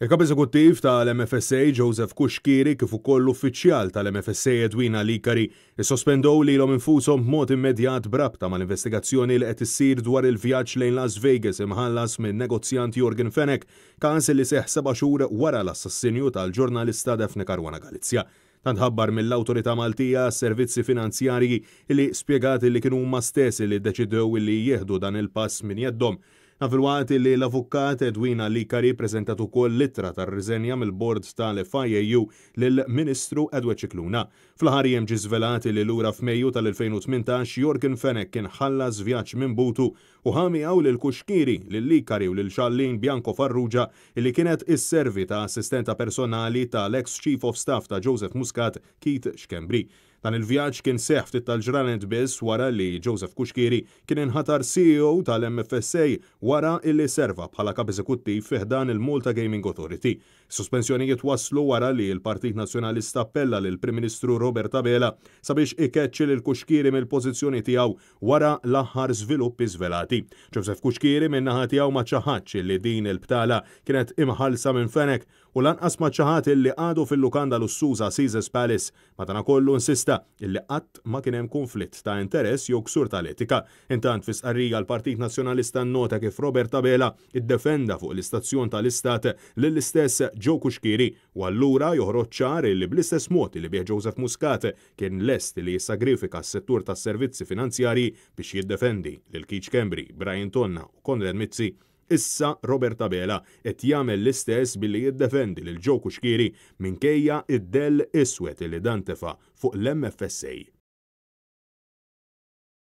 Il-Kap Eżekuttiv tal-MFSA Joseph Cuschieri kif ukoll l-uffiċjal tal-MFSA Edwina Licari issospendew lilhom infushom b'mod immedjat b'rabta mal-investigazzjoni li qed issir dwar il-vjaġġ lejn Las Vegas imħallas min-negozjant Yorgen Fenech, każ li seħħ seba' xhur wara l-assassinju tal-ġurnalista Daphne Caruana Galizia. Dan tħabbar mill-Awtorità Maltija għas-Servizzi Finanzjarji li spjegat li kienu huma stess li ddeċidew li jieħdu dan il-pass minn jeddhom. Dan filwaqt li l-Avukat Edwina Licari ppreżentat ukoll l-ittra tar-riżenja mill-Bord tal-FIAU lill-Ministru Edward Scicluna. Fl-aħħar jiem ġie żvelat li lura f'Mejju tal-2018 Yorgen Fenech kien ħallas vjaġġ minn butu u ħa miegħu lil Cuschieri, lil Licari u lil Charlene Bianco Farrugia li kienet isservi ta' assistenta personali tal-eks Chief of Staff ta' Joseph Muscat Keith Schembri. Dan il-vjaġġ kien seħħ ftit tal-ġranet biss wara li Joseph Cuschieri kien inħatar CEO tal-MFSA wara illi serva bħala kap eżekuttiv fi ħdan il-Malta Gaming Authority. Is-sospensjonijiet waslu wara li l-Partit Nazzjonalista appella lill-Prim Ministru Robert Abela sabiex ikeċċi lil Cuschieri mill-pożizzjoni tiegħu wara l-aħħar żviluppi żvelati. Joseph Cuschieri min-naħa tiegħu ma ċaħadx li din il-btala kienet imħallsa minn Fenech u lanqas ma ċaħad illi qagħdu fil-lukanda lussuża Caesars Palace. Madanakollu insista illi qatt ma kien hemm kunflitt ta' interess jew ksur tal-etika. Intant fi stqarrija l-Partit Nazzjonalista nnota kif Robert Abela iddefenda fuq l-istazzjon tal-Istat lill-istess Joe Cuschieri u allura joħroġ ċar illi bl-istess mod li bih Joseph Muscat kien lest li jissagrifika s-settur tas-servizzi finanzjarji biex jiddefendi lil Keith Schembri, Brian Tonna u Konrad Mizzi, issa Robert Abela qed jagħmel l-istess billi jiddefendi lil Joe Cuschieri minkejja id-dell iswed li dan tefa' fuq l-MFSA.